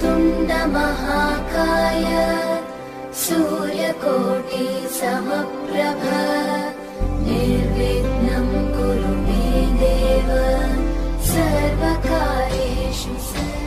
वक्रतुण्ड महाकाय सूर्यकोटि समप्रभ निर्विघ्नं कुरु मे देव सर्वकार्येषु सर्वदा।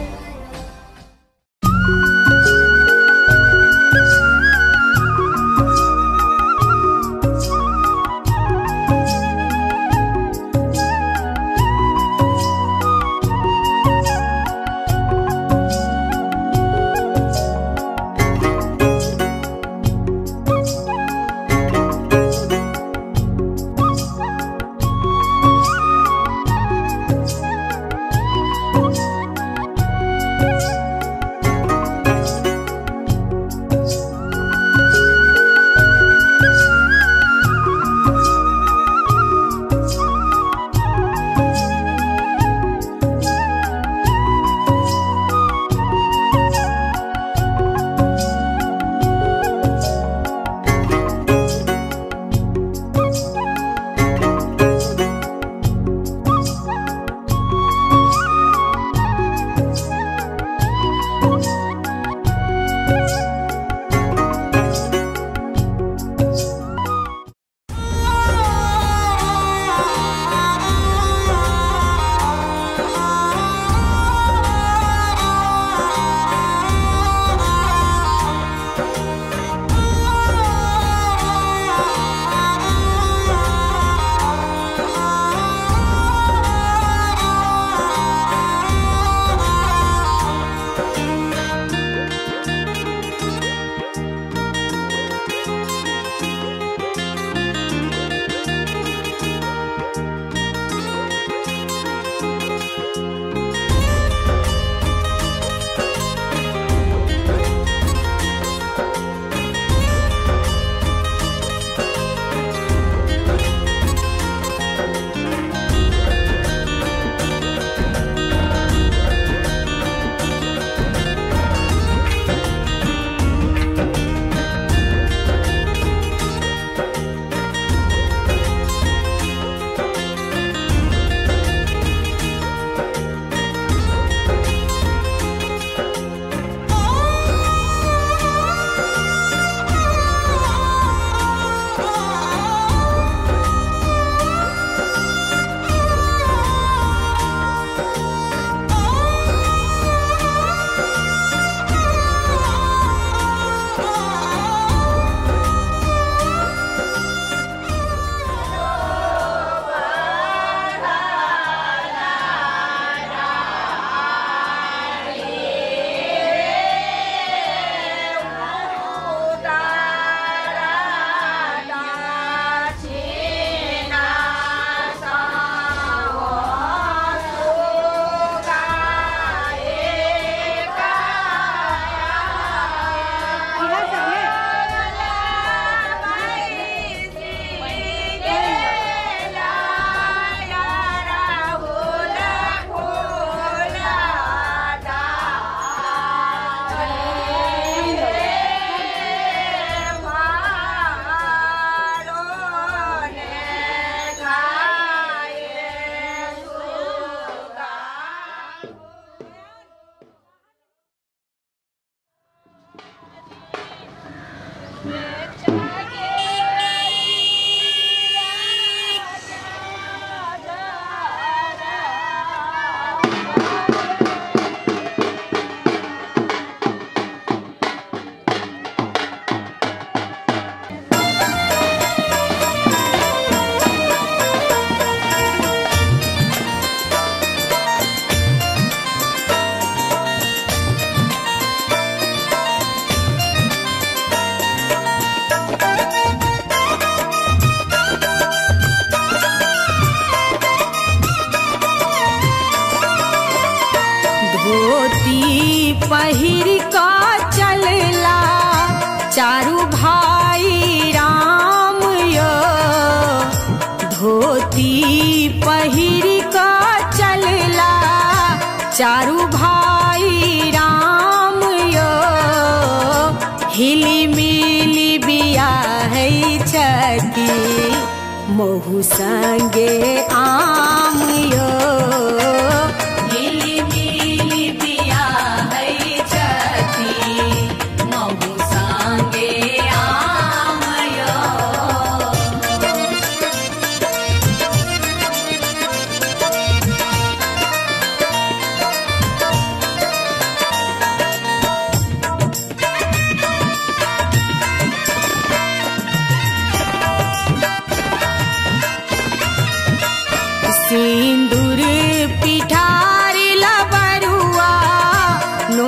पहिर का चलला चारू भाई राम यो, धोती पहिर का चलला चारू भाई राम यो, हिली मिली बियाह छथि महु संगे आम यो, हिली मिली बियाह छथि।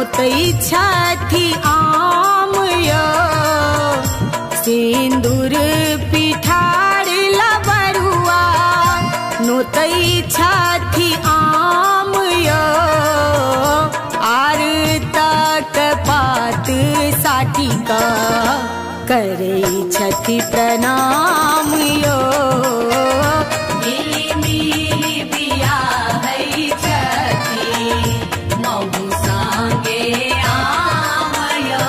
नोतै छथि आम यो सिंदूर पिठार लबरुआ नोतै छथि आम यो आर तक पात साटी का करै छथि प्रणाम यो। मिली मिली बियाहै छथि महु संगे आम यो।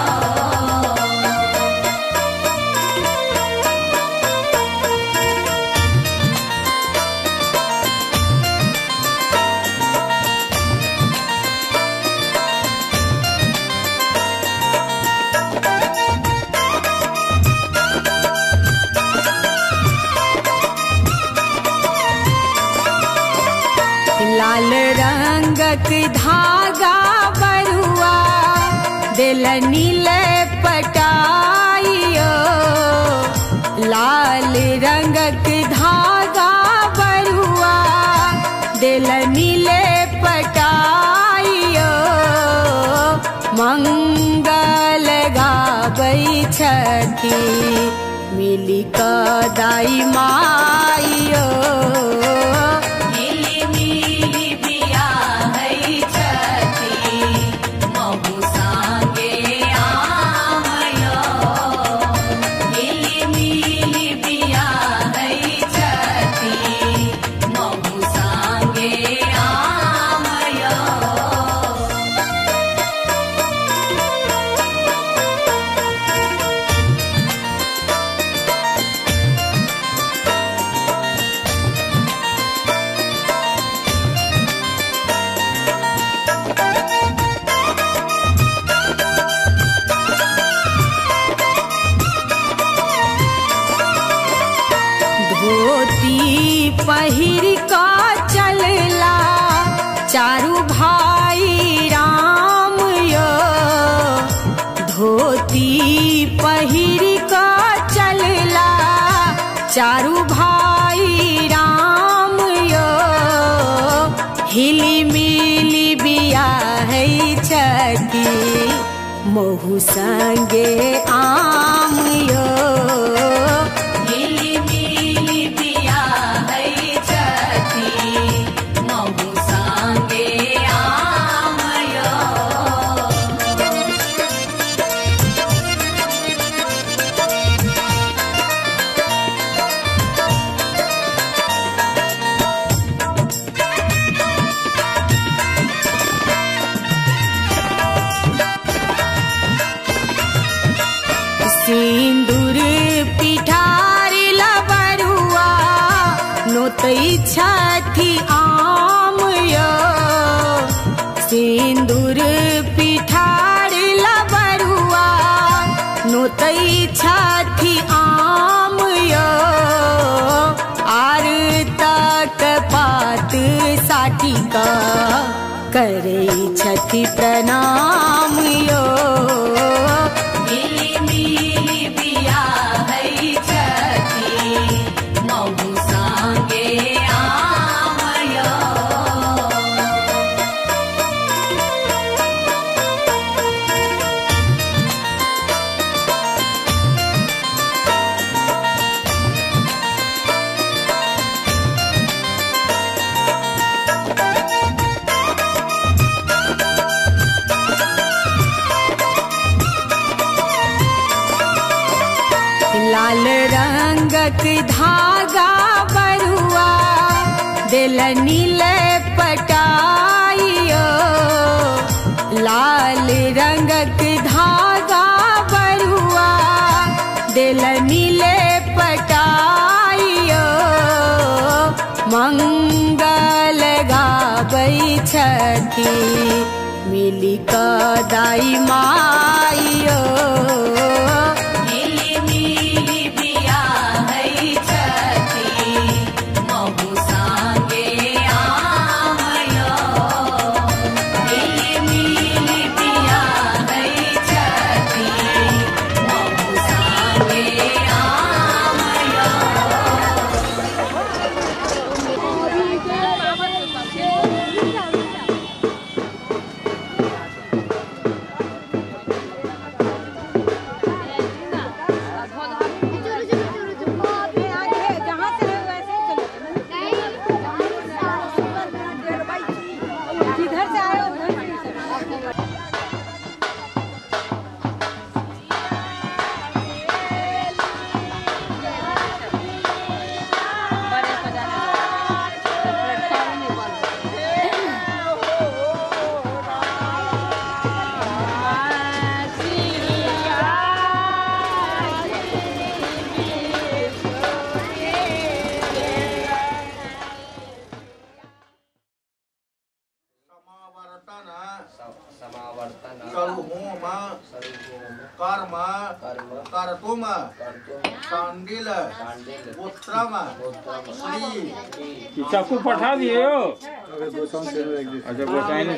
लाल रंगक धागा बरुआ देलनि ले पटाइयो लाल रंगक धागा बरुआ देलनि ले पटाइयो मंगल गाबै छथि मिली कऽ दाई माइयो। मिली मिली बियाहै छथि महु संगे आम यो। मिली मिली बियाहै छथि महु संगे आम यो। धोती पहिर कऽ चलला चारू भाई राम यो धोती पहिर कऽ चलला चारू भाई राम यो हिली मिली बियाहै छथि महु संगे आम यो। मिली मिली बियाहै छथि महु संगे आम यो। सिंदूर पिठार लबरुआ नोतै छथि आम यो सिंदूर पिठार लबरुआ नोतै छथि आम यो आर तक पात साटी कऽ करै छथि प्रणाम यो। मिली मिली बियाहै छथि महु संगे आम यो। लाल रंगक धागा बरुआ देलनि ले पटाइयो लाल रंगक धागा बरुआ देलनि ले पटाइयो मंगल गाबै छथि मिली कऽ दाई माइयो। मिली मिली बियाहै छथि महु संगे आम यो। मिली मिली बियाहै छथि महु संगे आम यो। चरुहोम कर्म कर्तुम सांडिल गोत्रम श्री चाकू पठा दिए हो। अच्छा गोसाई ने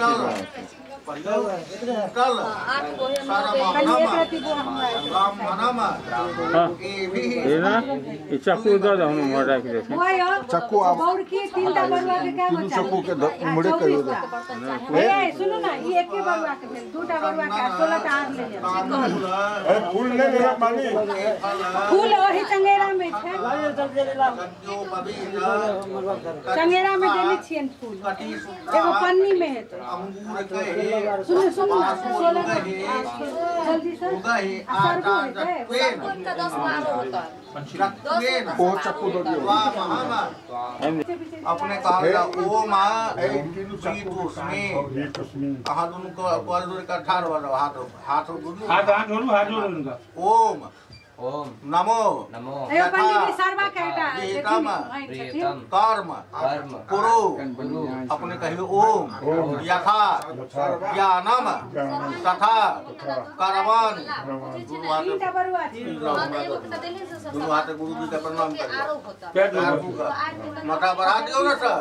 चाकू दो चाकू चक्कू के मुड़े कर दो। ए सुनो ना, ई एके बरुआ के भेल, दूटा बरुआ के 16 टा आर ले ले। ए फूल ले लेला पानी फूल ओही चंगेरा में छै, चंगेरा में देने छियन फूल, एगो पन्नी में है। तो सुनो सुनो 16 जल्दी से सरगो है उनका 10 बार होता है। ओ चक्कू दो दियो। अपने कहा ओम अहाँ दुनू के जोड़ के ठाढ़ भऽ जाउ, हाथ हाथ दुनू हाथ हाथ जोड़ू, हाथ जोड़ू उनका। ओम ओम नमो नमो एगो पंडित सरवा के एकटा कर्म कुरु। अपने कहियो ओम यथा ज्ञानम तथा कर्मण। दुनू हाथ गुरु जी के प्रणाम करियौ, माथा बढ़ा दियौ ने सर,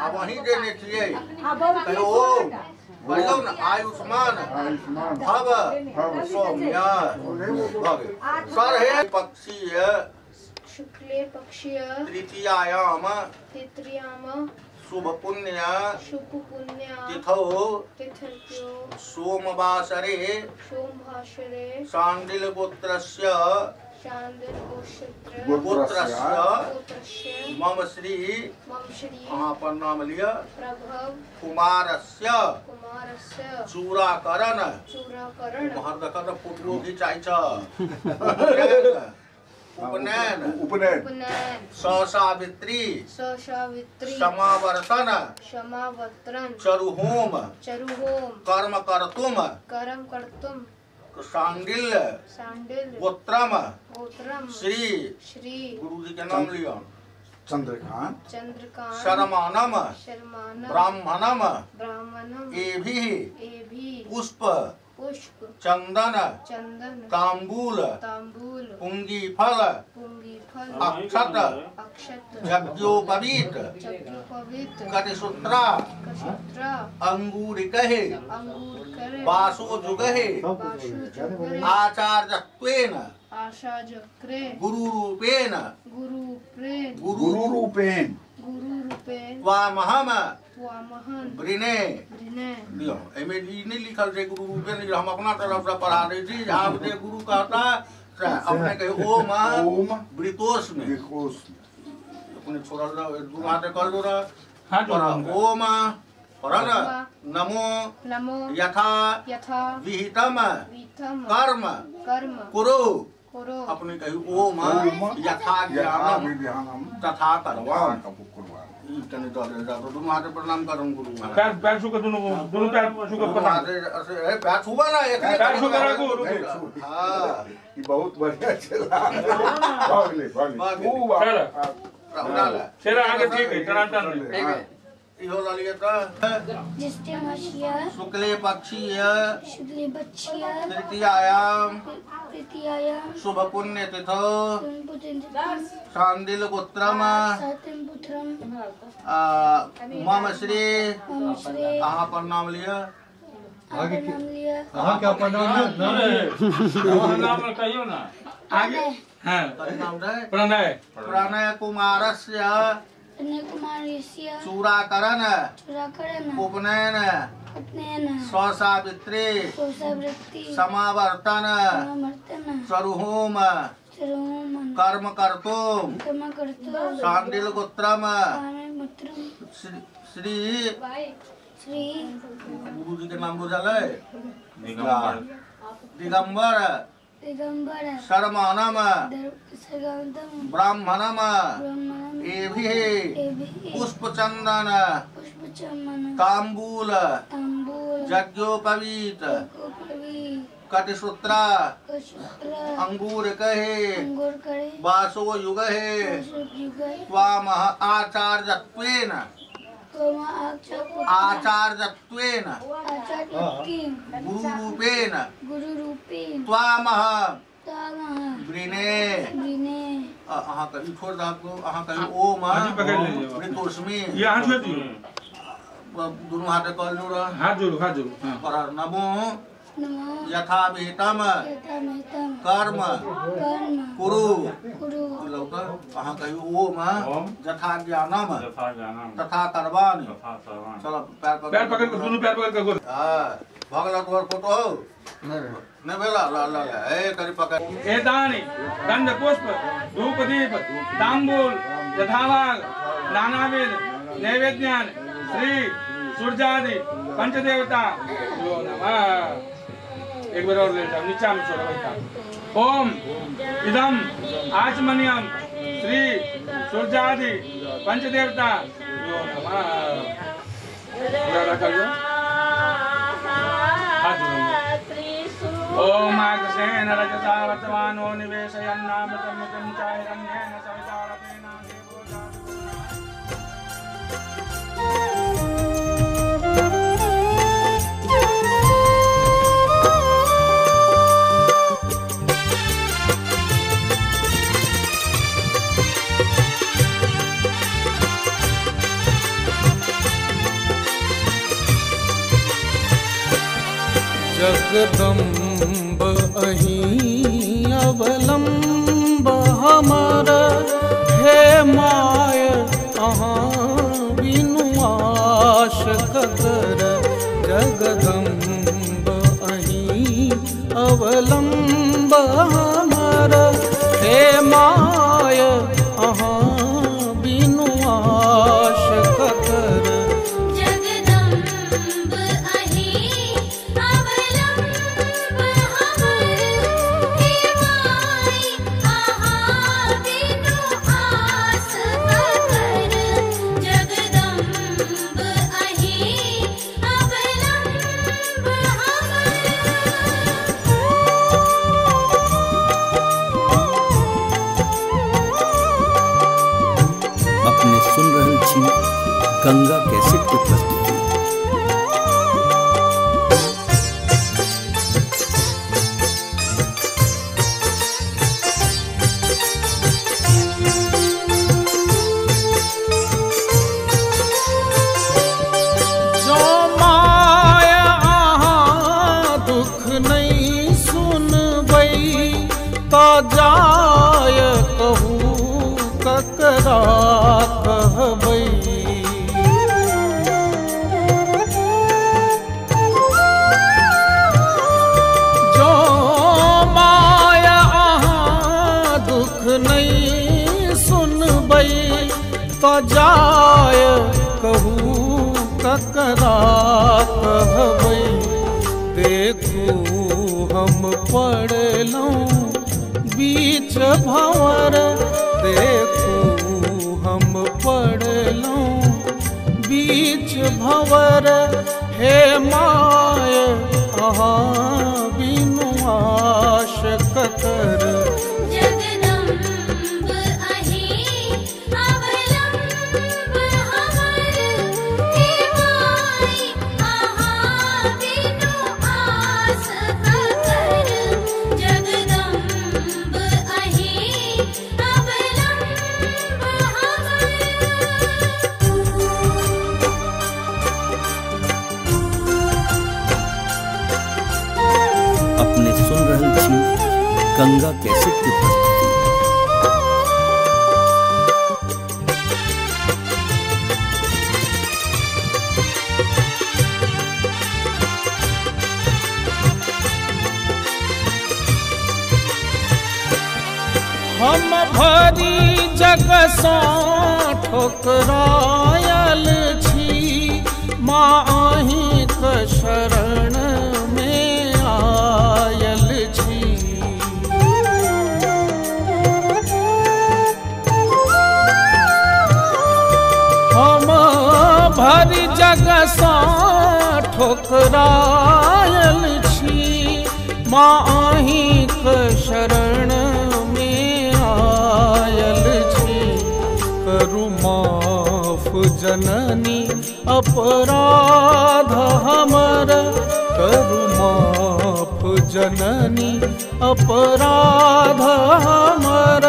आब अहीं देने छियै। कहियो ओम बढ़ियौ ने, आयुष्मान भव सौम्य भव। सर हे पक्षीय शुक्ले पक्षीय तृतीयायाम तृतीयाम शुभ पुण्य तिथौ सोमवासरे सांडिल गोत्रस्य गोत्रस्य मम श्री अहाँ अपन नाम लिअ कुमारस्य चूड़ाकरण। उम्हर देखऽ तऽ फोटो घिचाइ छ। उपनयन ससावित्री समावर्तन चरुहोम कर्म कर्तुम सांडिल गोत्रम श्री गुरुजी के नाम लिअ चंद्रकांत शर्मानम ब्राह्मणम एभिः पुष्प चंदन तांबूल पुंगी फल अक्षत यज्ञोपवीत कटिसूत्रा अंगूरिकहे वासो जुगहे आचार्यत्वेन गुरुरूपेण त्वामहम वृणे। लियौ, एहिमे ई नहि लिखल छै गुरु रूपेण, हम अपना तरफ से पढ़ा दै छी। आब जे गुरु कहता अपने कहियो ओम वृतोस्मि। अपने छोड़ल दू हाथे कर दो। ओम पढ़ नमो यथा विहितम कर्म कुरु। अपने कहियो ओम यथा ज्ञानम तथा कर्म। तनी दऽ देल जाउ, दुनू हाथे प्रणाम करम गुरु महाराज। पैर पैर छू के दुनू दुनू पैर छू के प्रणाम। ए पैर छूबा ना, एक पैर छू के राखू। हां ई बहुत बढ़िया छला। भगले भगले खूब चल आगे ठीक है, टना टन इहो ल लिअ। तऽ शुक्ले पक्षीय तृतीयायाम शुभ पुण्य तिथौ सांडिल गोत्रम मम श्री अहाँ अपन नाम लिअ। अहाँ के अपन नाम कहियो ना आगे। हां प्रणय प्रणय कुमारस्य चूड़ाकरण उपनयन ससावित्री समावर्तन चरुहोम कर्म कर्तुम सांडिल गोत्रम श्री गुरुजी के नाम बुझल है दिगंबर शर्मानम ब्राह्मणम एभिः पुष्प चंदन तांबूल यज्ञोपवीत कटिसूत्रा अंगूर कहे वासो युगहे त्वामह आचार्यत्वेन आचार्यत्वेन गुरुरूपेण त्वामह वृणे। अहाँ के ई छोड़ दहक, अहाँ के ओम वृतोस्मि। ये हाथ जोड़ दियो, दुनू हाथ कह लू रह, हाथ जोड़ू, हाथ जोड़ू। पर नमो यथाभिहितम कर्म कुरु। अहाँ कहियो ओम यथा ज्ञानम तथा कर्माणि। चलो पैर पकड़ के, दुनू पैर पकड़ के। हां भऽ गेल तोहर फोटो हौ? नहीं भेल? ल ल ल ए करी पकड़। एतानि गंध पुष्प धूप दीप तांबूल यथावाग नानाविध नैवेद्यान श्री सूर्यादि पंचदेवता यो नमः। एक बार और ले जाओ, नीचा में छोड़ो भाई। ओम इदम आचमनियम श्री सूर्यादि पंचदेवता यो नमः। पूरा रखा जो हाथ जोड़ो। ओम आगसेन रजसा वर्तमानो निवेशयन्नामृतमृतं चाहिरण्येन सवितारतेन देवो जातु। जगदम्ब अहीं अवलंब हमर, हे my अहाँ बिनु आश ककर। जगदम्ब अहीं अवलंब हमर, हे my अहाँ बिनु आश ककर। गंगा कैसेट की प्रस्तुति। जो माया अहाँ दुख नहीं सुनबै तो जाय कहू ककरा कहबै। तो जाय कहू ककरा कहबै। देखू हम पड़लहुँ बीच भंवर, देखू हम पड़लहुँ बीच भंवर, हे my अहाँ बिनु आश ककर। अपने सुन रहल छी गंगा कैसेट की प्रस्तुति। हम भरी जग सँ ठोकरायल छी, माँ अहीँक शरण में आयल छी। हम भरी जग सँ ठोकरायल छी, माँ अहीँक शरण में आयल छी। करू माफ जननी अपराध हमर, करू माफ जननी अपराध हमर।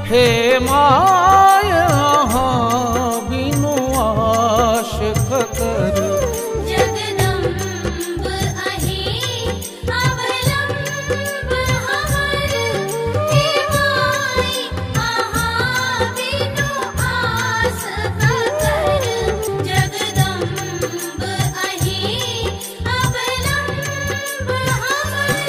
हे my अहाँ बिनु आश ककर। जगदम्ब अहीं अवलंब हमर, हे my अहाँ बिनु आस ककर। जगदम्ब अहीं अवलंब हमर।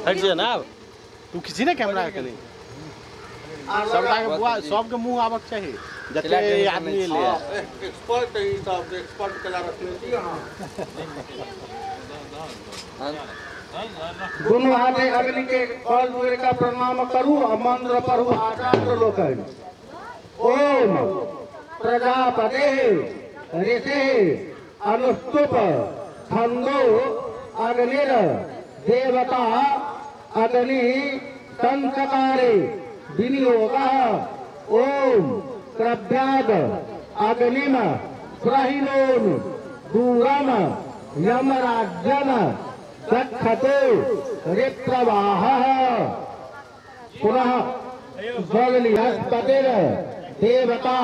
हट जा ना, तू खींची ना कैमरा के नहीं, सबटा के बुआ सबके मुंह आबक चाही जते आदमी एलै। एक्सपर्ट ई सब एक्सपर्ट कला रखने छी अहाँ। दुनू हाथे अग्नि के फल जोड़ का प्रणाम करू आ मंत्र पढ़ू आचार्य लोकनि। ओम प्रजापते ऋषि अनुष्टुप छंदो अग्निर देवता अग्नि संचकारे विनियोगः। ओम क्रव्याद अग्निम प्रहिनोन दूरम यमराज्यम गच्छतु रिप्रवाहः। पुनः बृहस्पतिर देवता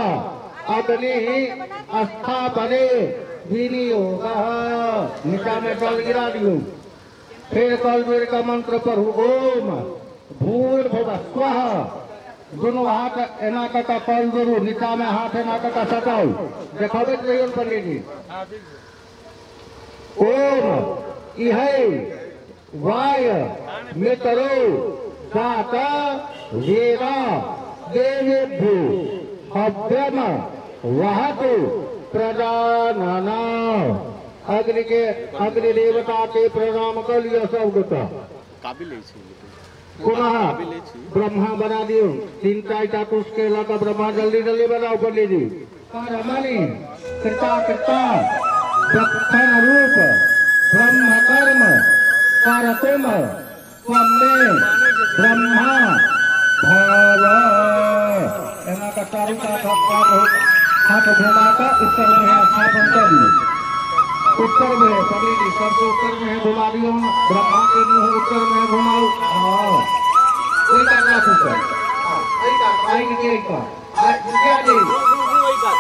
अग्नि स्थापने विनियोगः। नीचा में जल गिरा दियो। फिर कल जोड़ का मंत्र पढ़ू। ओम भूर्भुवः स्वः। दोनों हाथ एना कऽ कल जोड़ू, नीचा में हाथ एना कऽ सटाउ, देखबैत रहियौ पंडित जी। ओम इहै वाय मितरो जात वेदा देवेभ्यो हव्यम वहतु प्रजानना। अग्नि के अग्नि देवता के प्रणाम कर लिअ सब गोटा। पुनः ब्रह्मा बना दियो, 3 4 कुश के लऽ कऽ ब्रह्मा जल्दी जल्दी बनाओ पंडित जी। परमणि कृता कृता दक्षिण रूप ब्रह्म कर्म करतुम त्वमे ब्रह्मा भव। एना कऽ चारू कात हाथ घुमा कऽ उत्तर में स्थापन कर दियौ। उत्तर में पंडित जी सबसे उत्तर में घुमा दियौ, ब्रह्मा के मुँह उत्तर में घुमाऊ। हाँ ओहि कात राखू सर, एहि के एहि कात ठीके रखने ओहि कात।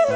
जय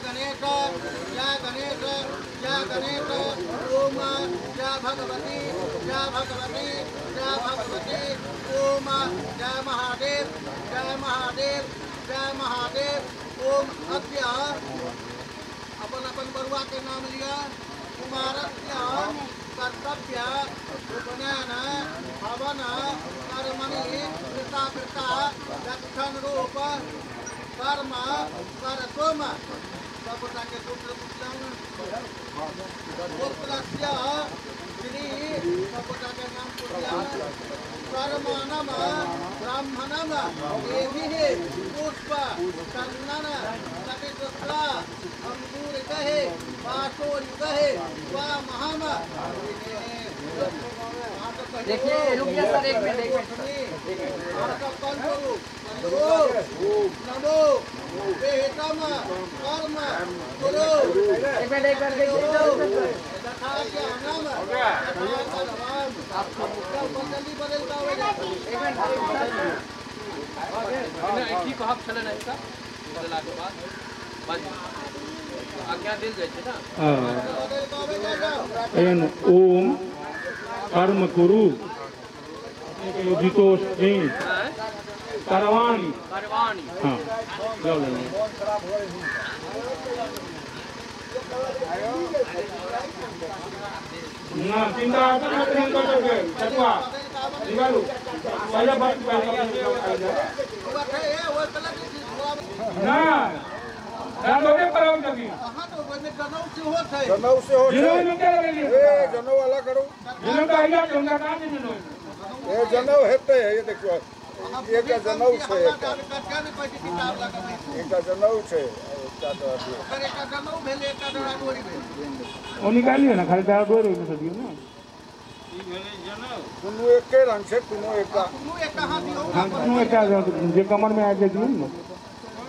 गणेश जय गणेश जय गणेश ओम जय भगवती जय भगवती जय भगवती ओम जय महादेव जय महादेव जय महादेव ओम। अद्य अपन अपन बरुआ के नाम लिया। कुमारस्य कर्तव्य उपनयन हवन कर्मणि कृता कृता दक्षिण रूप कर्म करतुम सब गोटा के सूत्र पुत्रस्य श्री सब गोटा के नाम पूछलहुँ। कर्मणम ब्राह्मणम देवी पुष्प चंदन कटिसूत्र अंगूर कहे बासो युगहे वा महम। देखिए रुकिए सर एक मिनट एक मिनट। नमो वेतम कर्म कुरु। एक मिनट देखिए की कहब छलै ने इसका बदलाके बाद बाजू आज्ञा देल जाइ छै ना। एहन ओम कर्म कुरु योजितोस्मि करवाणी करवाणी। हां चलो ना चिंता मत करो चकुआ निकालो पहले बात ना ना लोगे कराओ जगी। हां तो ओने जनौ सेहो छै जनौ सेहो छै जनौ में क्या लगेली ए जनौ वाला करू जनौ का आइया जनौ का जनौ ए जनौ हेतै ये देखियो एकटा जनौ छै एकटा जनौ छै एकटा तो ओकर एकटा जनौ भेल एकटा डोरी भेल ओ निकालियो ना खाली डोरी में दियो ना ई भेलै जनौ दुनू एके रंग छै कोनो एकटा कोनो एकटा हां दियो हां कोनो एकटा जे कमर में आ जे दियो ना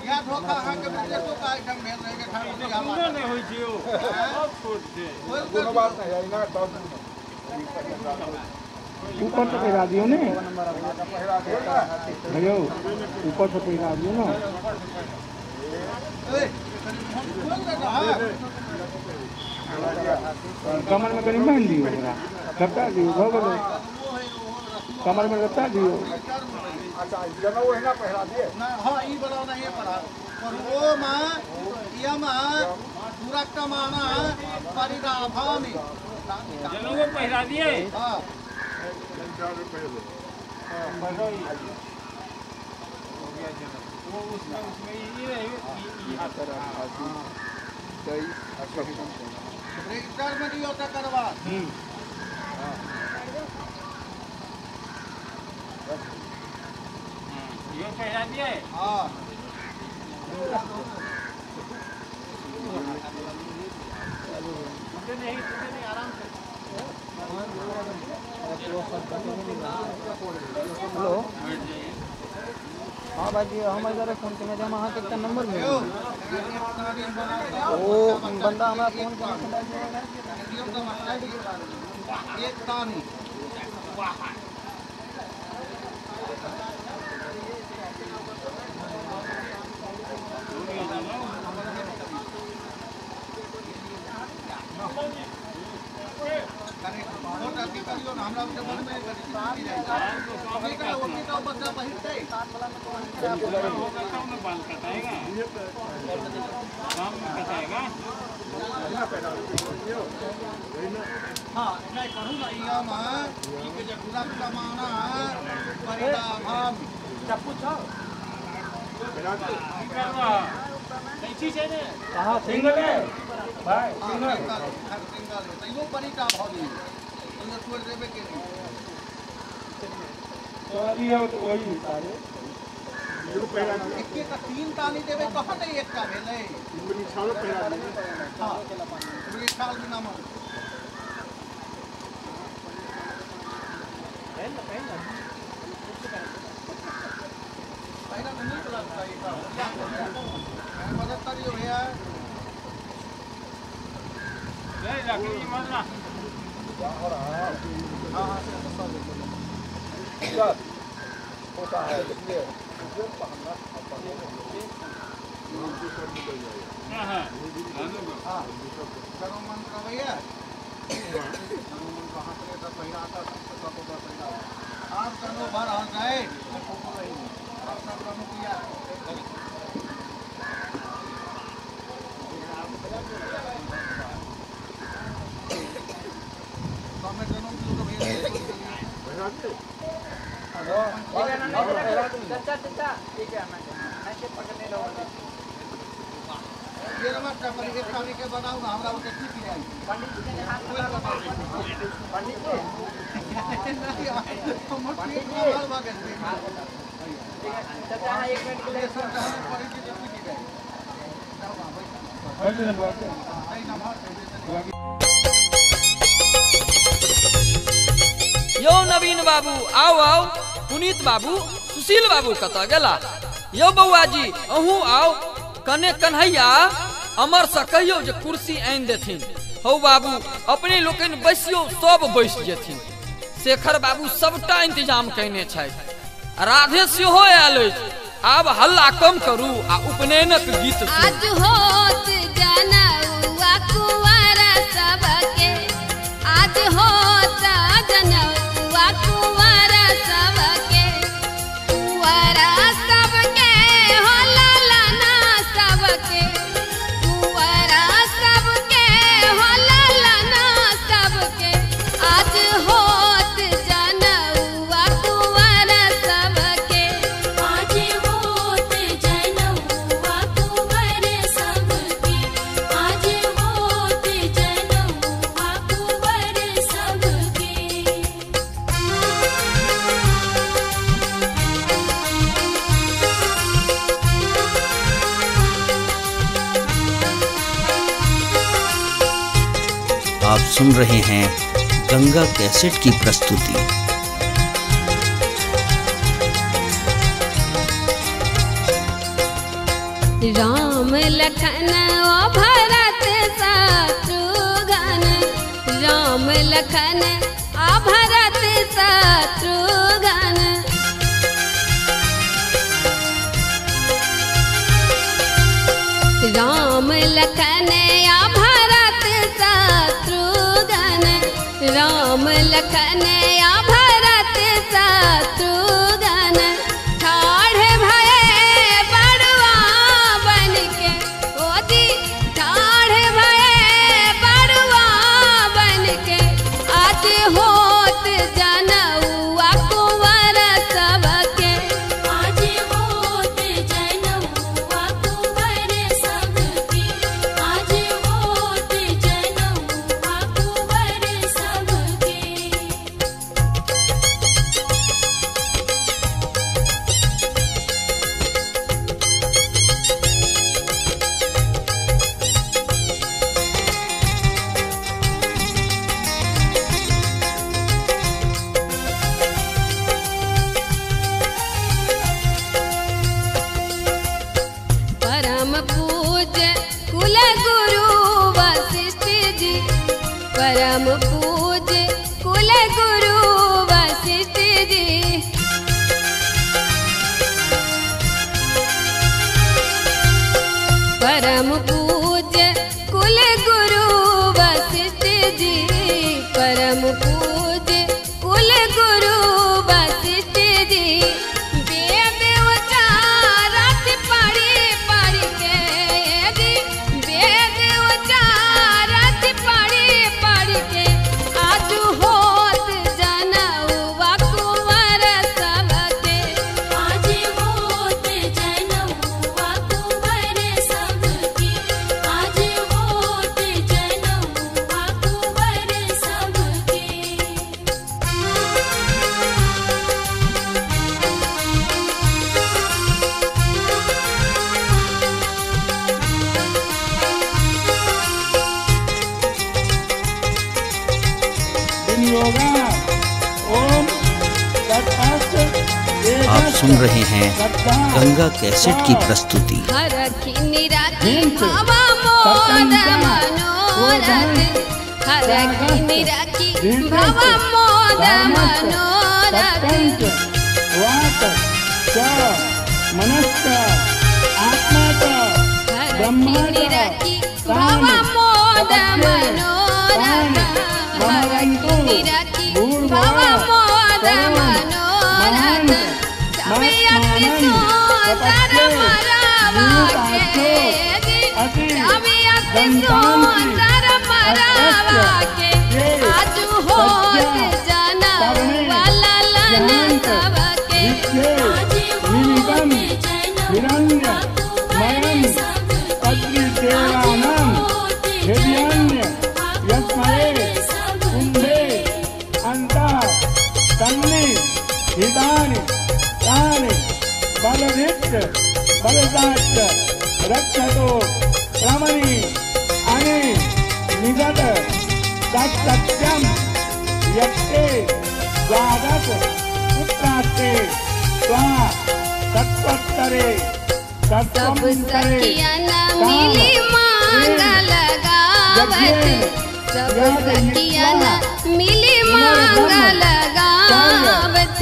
या धोखा अहाँ के विदेशो का आइटम भेल रहे के ठाकुर जी कोनो नहीं होई छै ओ सब छोट छै कोनो बात नहीं है ना तब ऊपर से पहिरा दियो ने भैया ऊपर से पहिरा दियो ना। कमर में कनी बांध दियो ओकरा लपटा दियो भ गेलै कमर में लपटा दियो। अच्छा जनौ ओहिना पहिरा दिए ना। हां ई वाला नहीं पढ़ा पर ओम यम दुरक्तमाना परिराभामि जनौ को पहिरा दिए। हां वो उसमें उसमें ये ये हाथ रजिस्टर में दियो तकर बाद। ये पहिरा दिए। हां नहीं नहीं, आराम से। हेलो, हाँ भाई जी, हम इधर फोन केने हम अहाँके एकटा नंबर भेज ओ बंदा हमरा फोन केने। हाँ नहीं करू ना इयम के जे गुलाब माना परिणाम चप्पू छो कहाँ सिंगल है भाई? सिंगल सिंगल है तैयो परिटा भ गेल, तैयो छोड़ देबे के नहीं। तो अभी है तो वही सारे एके का तीन ताली देबे तहन नहीं एकटा भेलै। छालो पहिरा दियौ। हां छाल बिना मन पहिरा तो नीक लगता है। मदद करियो भैया। नहीं लकड़ी मारना। हां हां सर होता है इसलिए पहनना। हां हां हां करो मंत्र भैया, करो मंत्र हाथ में सब पहिरा आता सब सब पहिरा। आप करो भर हाल जाए आप सब करो किया। हमें जनम दियो भैया। चाचा चाचा ठीक है, मैं पकड़ने लो ये नमस्कार पर एक खाने के बनाऊ ना हमरा ओके की पियाई पंडित जी ने हाथ लगा। पंडित जी नहीं पंडित जी चाचा हां 1 मिनट के लिए सर पड़ी जी की जाए। यो नवीन बाबू आओ आओ, पुनीत बाबू सुशील बाबू कतऽ गेला? यो बौआ जी अहूँ आओ। कने कन्हैया अमर से कहियो जे कुर्सी आनि देथिन। हौ बाबू अपने लोकनि बैसियो, सब बैस जेथिन। शेखर बाबू सबटा इंतजाम कयने छथि। राधे सेहो आयल अछि। आब हल्ला कम करू आ उपनयनक गीत सुनू। आज होत जनौआ कुंवर सबके, आज होत जनौआ कुंवर सबके, कुंवर सबके हो लाला सबके, कुंवर सबके हो लाला सबके, आज होत जनौआ कुंवर सबके, आज होत जनौआ कुंवर सबके, आज होत जनौआ कुंवर सबके। आप सुन रहे हैं गंगा कैसेट की प्रस्तुति। राम लखन ओ भरत शत्रुघ्न, राम लखन आ भरत शत्रुघ्न, राम लखन आ भरत शत्रुघ्न, राम लखन आ भरत शत्रुघ्न, ठाढ़ भये बड़ुआ बन के, ओ जी ठाढ़ भये बड़ुआ बन के, आज होत जनौआ कुंवर सबके, आज होत जनौआ कुंवर सबके, आज होत ओम आप सुन रहे हैं गंगा कैसेट की प्रस्तुति। रक्षतो रमणि अनि निगत तत्सत्यम यत्ते द्वादश पुत्रास्ते त्वा तत्त्वत्तरे सब सखियन मिली मांग लगावत, सब सखियन मिली मांग लगावत।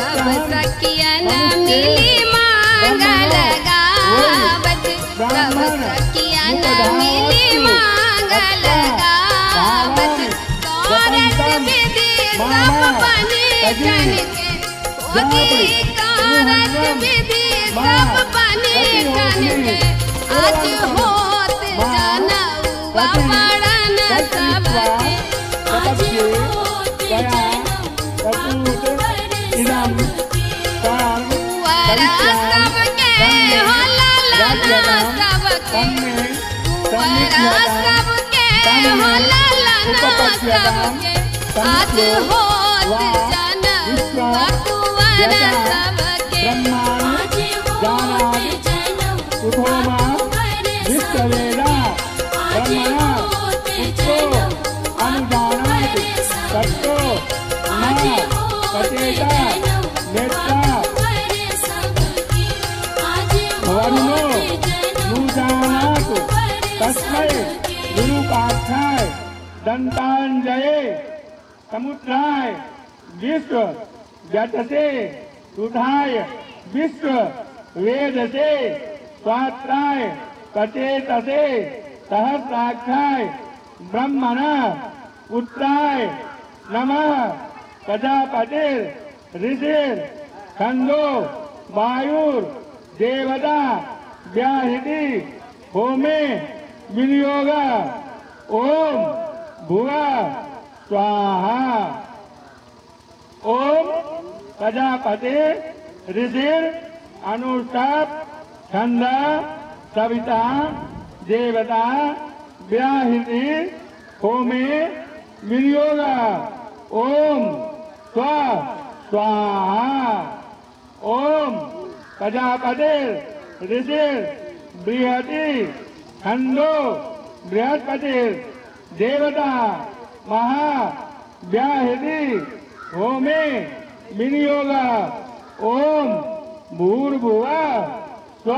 सब सखियन मिली मांग लगावत, सब सखियन मिली मांग लगावत। कारत विधि सब बने जन के, ओदी कारत विधि सब बने जन के। आज होत जनउआ पड़न सबके, आज होत कुंवरा सबके हो ललना सबके, कुंवरा सबके हो ललना सबके। आज होत जनउआ कुंवरा सबके, आज होत जनउआ कुंवर सबके, आज होत जनउआ कुंवर सबके, आज होत जनउआ कुंवर सबके, आज होत जनउआ कुंवर सबके। गुरुपाठाय दंतांजये समुद्राय विश्व जटसे सुधाय विश्व वेदसे स्वात्राय सचेतसे सहस्राक्षाय ब्रह्मण पुत्राय नमः। प्रजापतिर ऋषिर छंदो वायुर देवता व्याहृति होमे विनियोग ओम भुवा स्वाहा। ओम प्रजापति ऋषिर अनुष्ठाप छंद सविता देवता व्याहृति होमे विनियोग ओम स्व स्वाहा। ओम प्रजापति ऋषिर बृहति छंदो बृहस्पति देवता महा व्याहृति होमे विनियोग ओम भूर्भुव स्व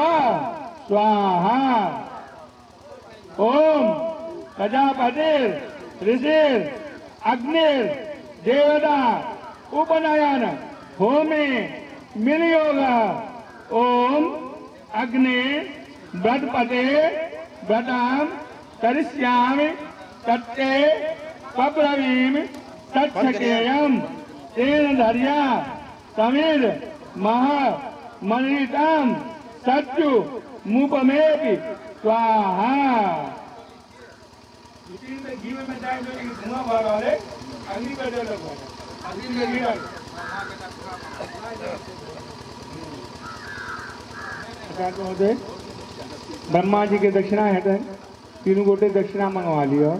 स्वाहा। ओम प्रजापति ऋषिर अग्निर देवता उपनयन होमे विनियोग ओम अग्नि व्रतपते व्रताम करिष्यामि तत्ते पब्रवीमि तच्छकेयम तेन धर्या समीर मह मनीताम सच्चु मुपमेपि स्वाहा। ब्रह्मा जी के दक्षिणा है तीनों गोटे दक्षिणा मंगवा लियो।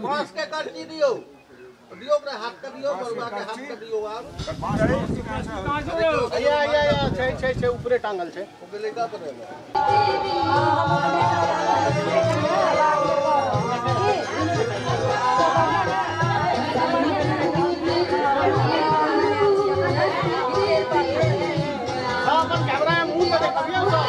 बांस के करची दियो, दियो ओकरा हाथ के दियो, बरुआ के हाथ के दियो। आब या या या छै छै छै ऊपरे टांगल छै। ओके लेका पर अपन कैमरा में मुंह में देखबियो सब।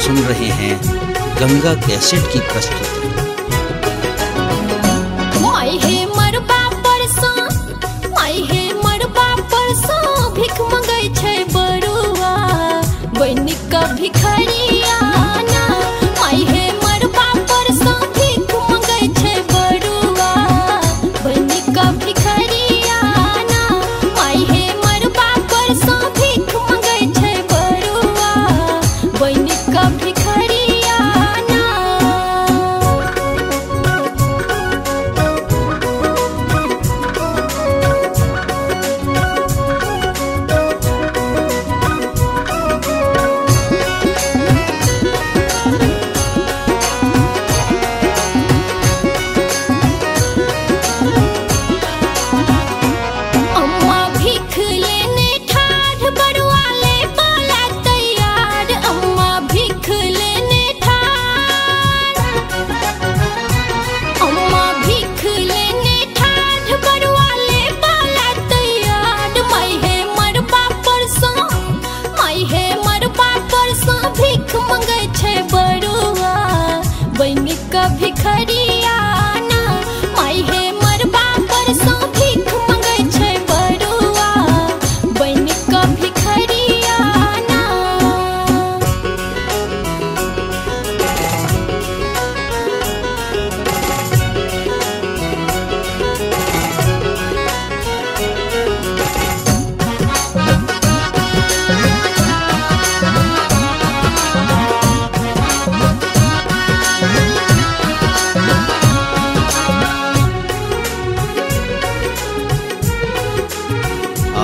सुन रहे हैं गंगा कैसेट की प्रस्तुति। माई हे मरबा परसा, माई हे मरबा परसा, भीख मंगै छै बरुआ बनि क भिखरिया ना। माई हे मरबा परसा, भीख मंगै छै बरुआ बनि क भिखरिया ना। माई हे मरबा परसा, भीख मंगै छै बरुआ बनि क भिखरिया ना।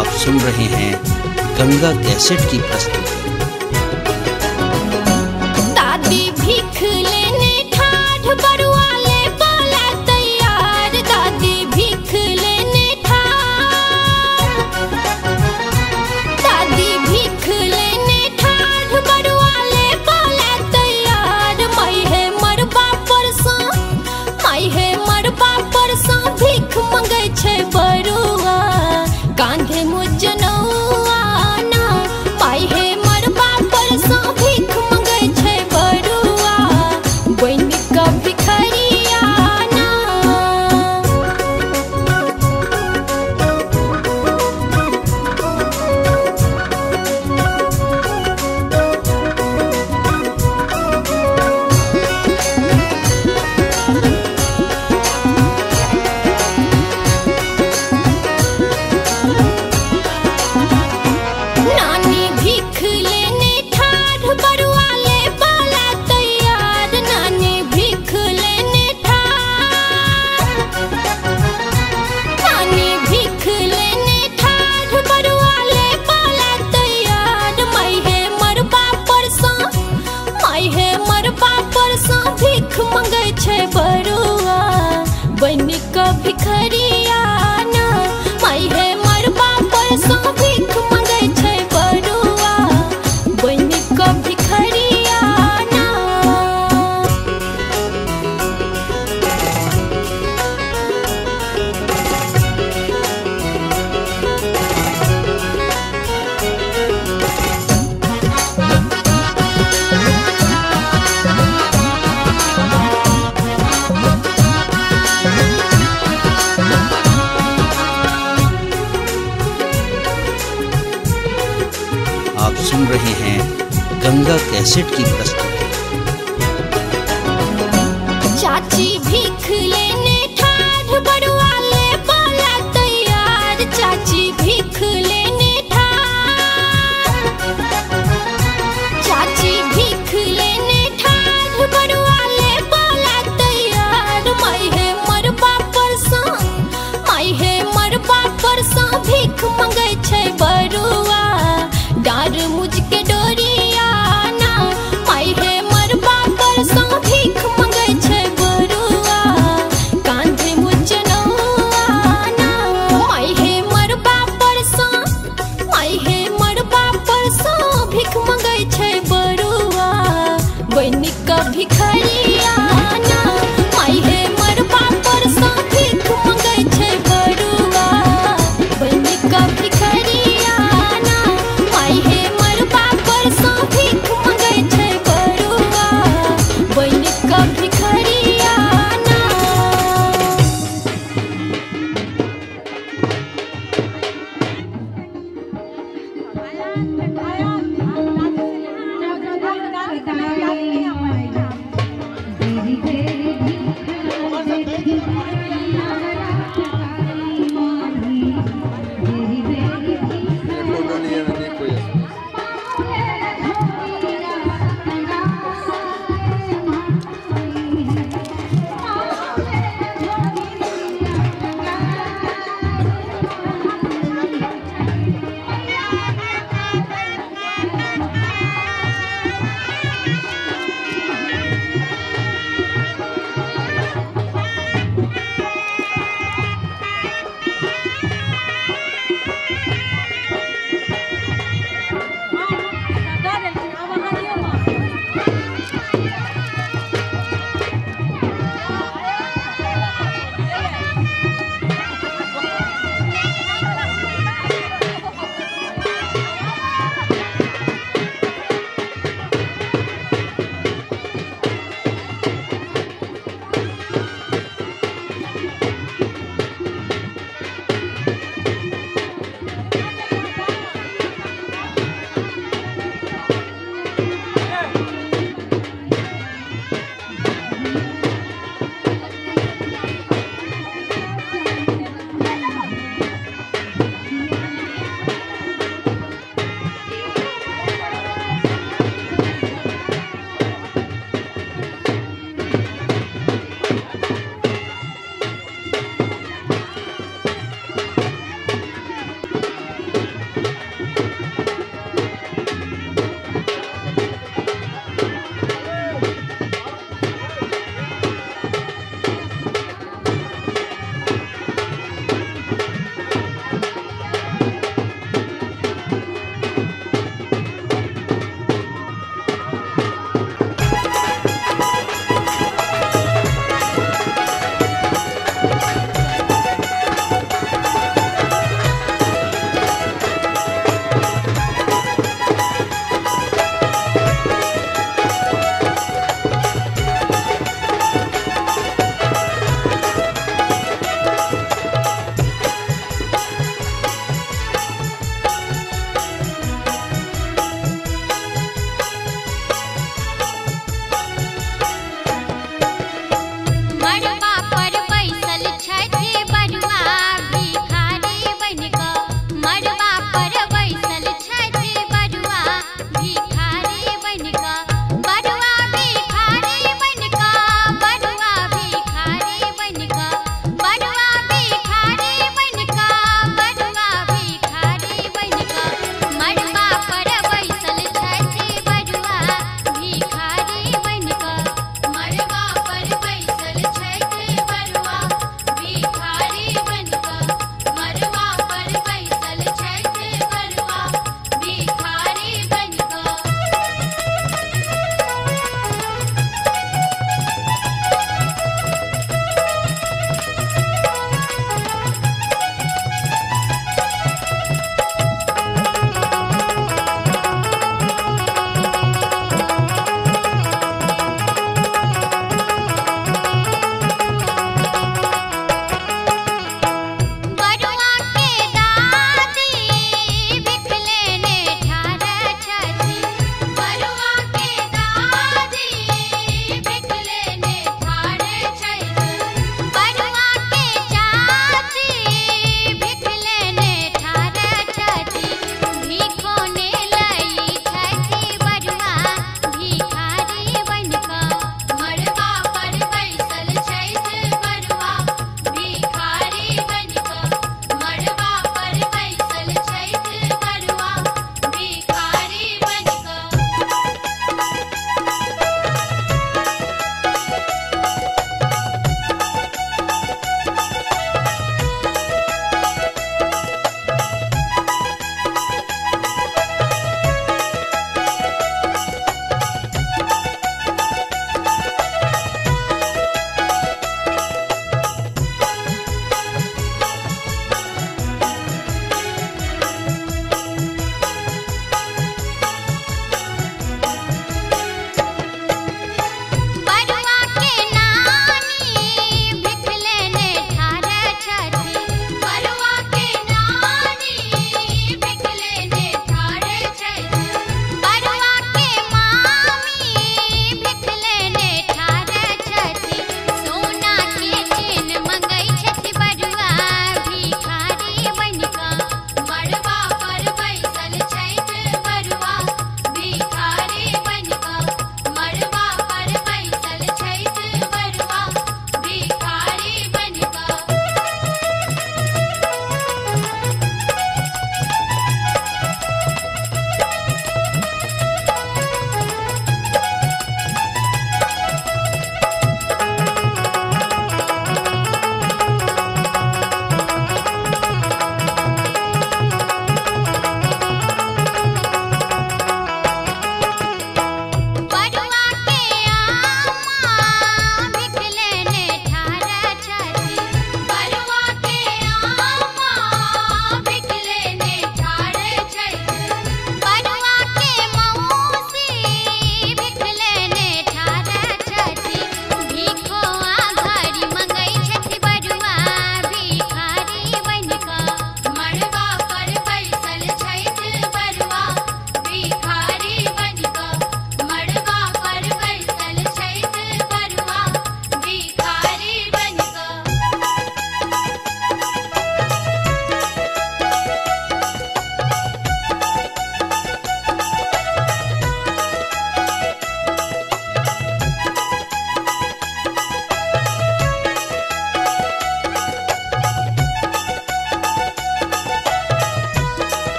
आप सुन रहे हैं गंगा कैसेट की प्रस्तुति। दादी भीख लेने ठाठ बरुआ ले बोला तैयार, दादी भीख लेने ठाठ, दादी भीख लेने ठाठ बरुआ ले बोला तैयार। माई है मरबा परसा, माई है मरबा परसा भीख मंगे छे बरुआ, कांधे मुजनौआ ना। माई है मरबा परसा भीख मंगे छे बरुआ, बन का भिखरिया ना। नानी भीख लेने ठाठ बरुआ ले बोला तैयार, नानी भीख लेने ठाठ, नानी भीख लेने ठाठ बरुआ ले बोला तैयार। माई है मरबा परसा, माई है मरबा परसा भीख मंगे छे बरुआ, बन का भिखरिया ना। माई है मरबा परसा भीख मंगे छे बरुआ, बन का भिखरिया ना। आप सुन रहे हैं गंगा कैसेट की प्रस्तुति। चाची भीख लेने ठाठ बरुआ ले बोला तैयार, चाची भीख लेने ठाठ, चाची भीख लेने ठाठ बरुआ ले बोला तैयार। माई है मरबा परसा, माई है मरबा परसा भीख मंगे छे बरुआ, डार मुझके डोरिया ना। माई है मरबा परसा भीख मंगे छे बरुआ,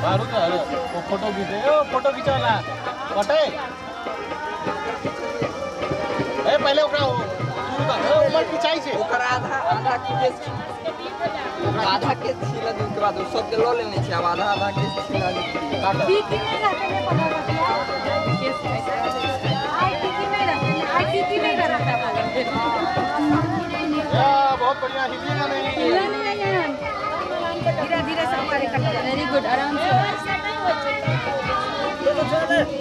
बारू तो अरे वो फोटो खींचे ओ फोटो खींचो ना कटे ए पहले ओकरा तू का ऊपर खिंचाई छे ओकरा आधा आधा केस आधा केस छीला दू के बाद सब के ल लेने छे अब आधा आधा केस छीला दे पीकी नहीं रहते ने पता बतिया केस आई पीकी नहीं रहते आई पीकी नहीं रहता या बहुत बढ़िया हिलेगा नहीं हिला नहीं यार धीरे धीरे सब करे कट वेरी गुड आराम से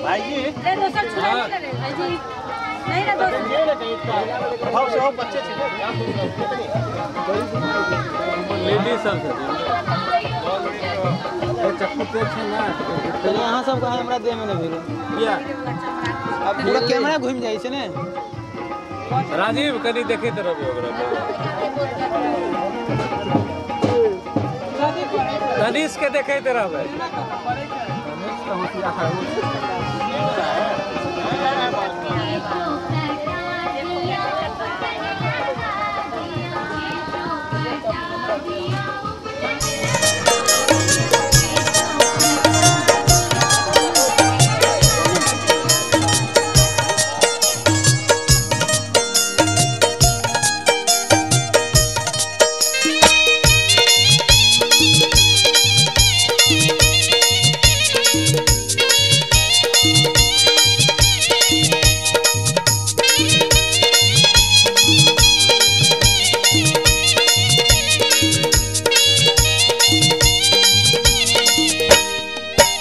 भाई जी ले दोसर छुड़ा नहीं ले भाई जी नहीं ना दोसर प्रभाव से हो बच्चे छे ना लेडीज सब छे चक्कू पे छे ना पहले अहाँ सब कहाँ हमरा देह में नहीं भेल किया अब पूरा कैमरा घूम जाइ छै ने राजीव कनी देखैत रहबै ओकरा तनिष के देखैत रहबै